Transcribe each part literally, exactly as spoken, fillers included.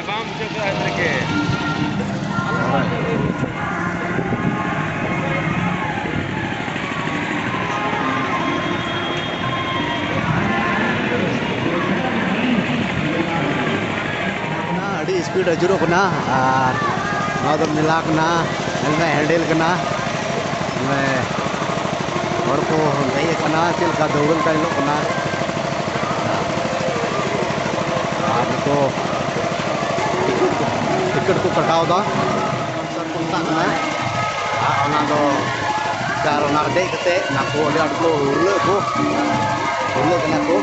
ᱵᱟᱢ ᱵᱩᱡᱷᱟᱹᱣ ᱠᱟᱫᱟ ᱮᱱᱛᱮ ᱜᱮ᱾ ᱟᱹᱰᱤ speed ᱟᱹᱪᱩᱨᱚᱜ ᱠᱟᱱᱟ ᱟᱨ ᱱᱚᱣᱟ ᱫᱚ ᱢᱮᱞᱟ ᱠᱟᱱᱟ, ᱧᱮᱞ ᱢᱮ handle ᱠᱟᱱᱟ, ᱧᱮᱞ ᱢᱮ ᱦᱚᱲ ᱠᱚ ᱫᱮᱡ ᱟᱠᱟᱱᱟ, ᱪᱮᱫ ᱞᱮᱠᱟ ᱫᱟᱹᱣᱲᱟᱹ ᱞᱮᱠᱟ ᱧᱮᱞᱚᱜ ᱠᱟᱱᱟ᱾ ᱟᱨ ᱱᱩᱠᱩ ᱴᱤᱠᱤᱴ ᱠᱚ, ᱴᱤᱠᱤᱴ ᱠᱚ ᱠᱟᱴᱟᱣ ᱮᱫᱟ᱾ ᱠᱚ ᱢᱮᱛᱟᱜ ᱠᱟᱱᱟ᱾ ᱟᱨ ᱚᱱᱟ ᱫᱚ, ᱟᱨ ᱚᱱᱟ ᱨᱮ ᱫᱮᱡ ᱠᱟᱛᱮ ᱚᱱᱟ ᱠᱚ ᱟᱹᱰᱤ ᱟᱸᱴ ᱠᱚ ᱦᱩᱨᱞᱟᱹ ᱠᱚ, ᱦᱩᱨᱞᱟᱹ ᱠᱟᱱᱟ ᱠᱚ᱾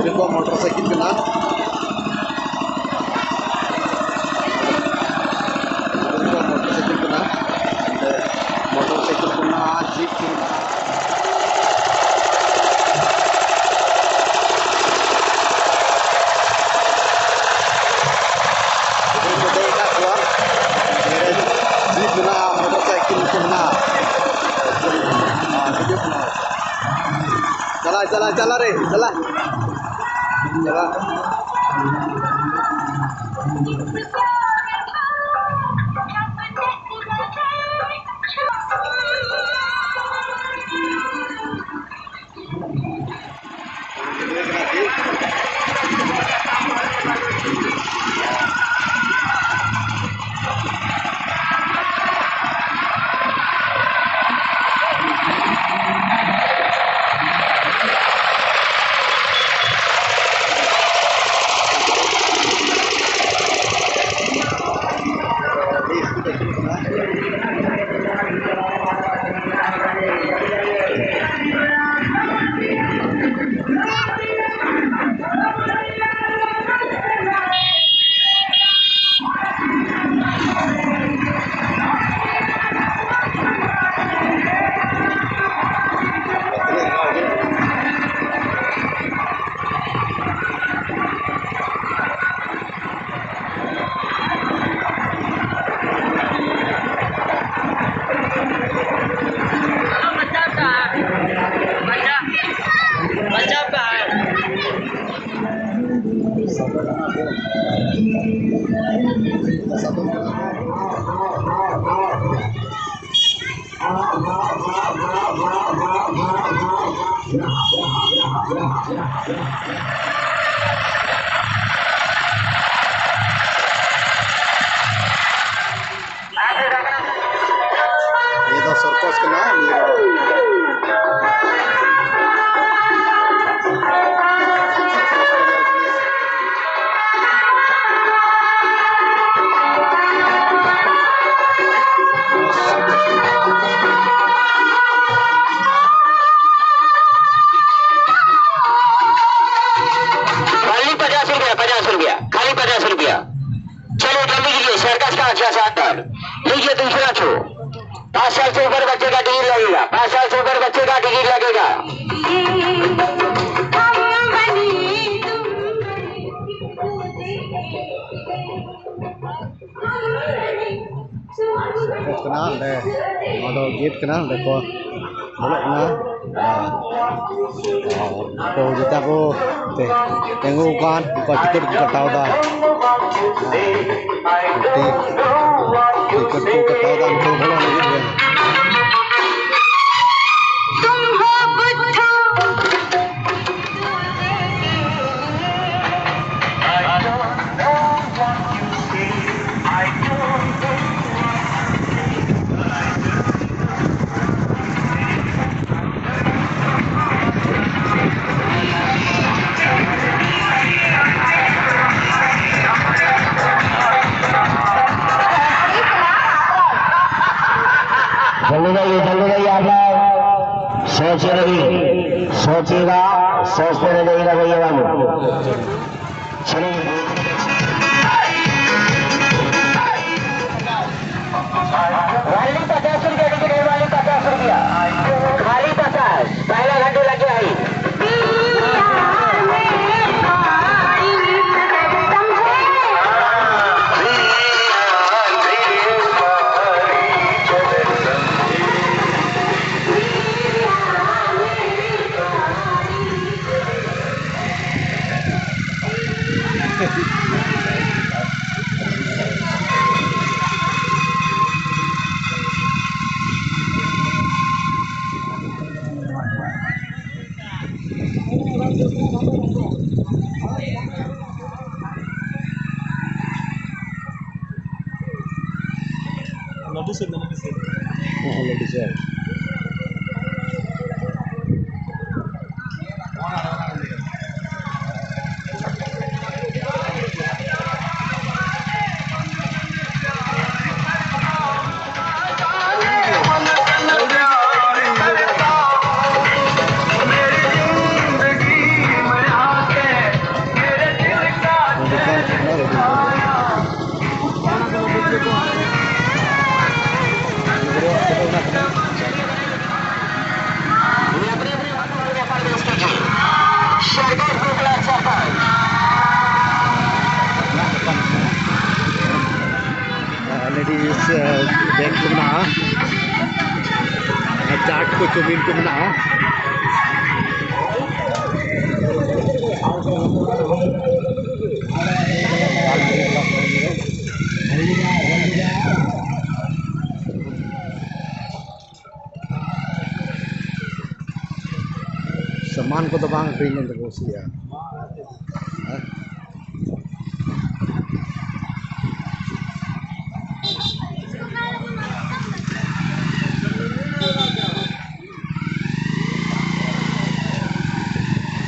ᱜᱤᱫᱽᱨᱟᱹ ᱠᱚᱣᱟᱜ ᱢᱚᱴᱚᱨ ᱥᱟᱭᱠᱮᱞ ᱠᱟᱱᱟ᱾ ᱜᱤᱫᱽᱨᱟᱹ ᱠᱚᱣᱟᱜ ᱢᱚᱴᱚᱨ ᱥᱟᱭᱠᱮᱞ ᱠᱟᱱᱟ᱾ ᱢᱚᱴᱚᱨ ᱥᱟᱭᱠᱮᱞ ᱠᱚ ᱢᱮᱱᱟᱜᱼᱟ, ᱡᱤᱯ ᱠᱚ ᱢᱮᱱᱟᱜᱼᱟ᱾ ᱜᱤᱫᱽᱨᱟᱹ ᱠᱚ ᱫᱮᱡ ᱟᱠᱟᱫ ᱠᱚᱣᱟ᱾ ᱡᱤᱯ ᱢᱮᱱᱟᱜᱼᱟ, ᱢᱚᱴᱚᱨ ᱥᱟᱭᱠᱮᱞ ᱠᱚ ᱢᱮᱱᱟᱜᱼᱟ᱾ ᱟᱨ ᱦᱤᱡᱩᱜ ᱠᱟᱱᱟ᱾ ᱪᱟᱞᱟᱜ, ᱪᱟᱞᱟᱜ, ᱪᱟᱞᱟᱜ ᱨᱮ, ᱪᱟᱞᱟᱜ᱾ ᱪᱟᱞᱟᱜ᱾ ᱱᱤᱭᱟᱹ ᱫᱚ ᱥᱚᱨᱠᱟᱥ ᱠᱟᱱᱟ, ᱱᱤᱭᱟᱹ ᱫᱚ᱾ खाली पचास रुपया, पचास रुपया, खाली पचास रुपया। चलो जल्दी कीजिए, सर्कस का अच्छा शानदार। लीजिए दूसरा शो। पाँच साल से ऊपर बच्चे का टिकट लगेगा, पाँच साल से ऊपर बच्चे का टिकट लगेगा। ᱠᱟᱱᱟ ᱚᱸᱰᱮ, ᱱᱚᱣᱟ ᱫᱚ ᱜᱮᱴ ᱠᱟᱱᱟ, ᱚᱸᱰᱮ ᱠᱚ ᱵᱚᱞᱚᱜ ᱠᱟᱱᱟ᱾ ᱟᱨ ᱩᱱᱠᱩ ᱡᱮᱴᱟ ᱠᱚ ᱛᱮ-, ᱛᱤᱸᱜᱩ ᱟᱠᱟᱱ, ᱩᱱᱠᱩ ᱴᱤᱠᱤᱴ ᱠᱚ ᱠᱟᱴᱟᱣ ᱮᱫᱟ᱾ ᱴᱤᱠᱤᱴ, ᱴᱤᱠᱤᱴ ᱠᱚ ᱠᱟᱴᱟᱣ ᱮᱫᱟ, ᱩᱱᱠᱩ ᱵᱚᱞᱚᱜ ᱞᱟᱹᱜᱤᱫ ᱜᱮ᱾ जल्दी जाइए, जल्दी जाइए आप लोग। सोच रही, सोचिएगा, सोचते रह जाइएगा भैया बाबू। चलिए। वाली पचास रुपया टिकट है, वाली पचास रुपया। खाली पचास, पहला घंटे लग गया है। ᱞᱟᱹᱰᱩ ᱥᱮᱫ ᱫᱚ, ᱞᱟᱹᱰᱩ ᱥᱮᱫ᱾ ᱦᱚᱸ, ᱞᱟᱹᱰᱩ ᱥᱮᱫ᱾ ᱞᱮᱰᱤᱥ ᱵᱮᱜᱽ ᱠᱚ ᱢᱮᱱᱟᱜᱼᱟ, ᱪᱟᱴ ᱠᱚ, ᱪᱟᱣᱢᱤᱱ ᱠᱚ ᱢᱮᱱᱟᱜᱼᱟ᱾ ᱥᱟᱢᱟᱱ ᱠᱚᱫᱚ ᱵᱟᱝ ᱟᱹᱠᱷᱨᱤᱧ ᱞᱮᱱ ᱛᱟᱠᱚᱣᱟ ᱥᱮ ᱪᱮᱫ? ᱦᱮᱸ?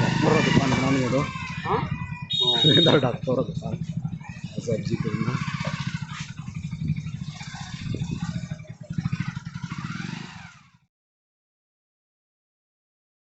ᱰᱟᱠᱛᱚᱨ ᱫᱚᱠᱟᱱ ᱠᱟᱱᱟ ᱱᱤᱭᱟᱹ ᱫᱚ᱾ ᱦᱮᱸ? ᱱᱤᱭᱟᱹ ᱫᱚ ᱰᱟᱠᱛᱚᱨ ᱫᱚᱠᱟᱱ᱾ ᱥᱚᱵᱽᱡᱤ ᱠᱚ ᱢᱮᱱᱟᱜᱼᱟ᱾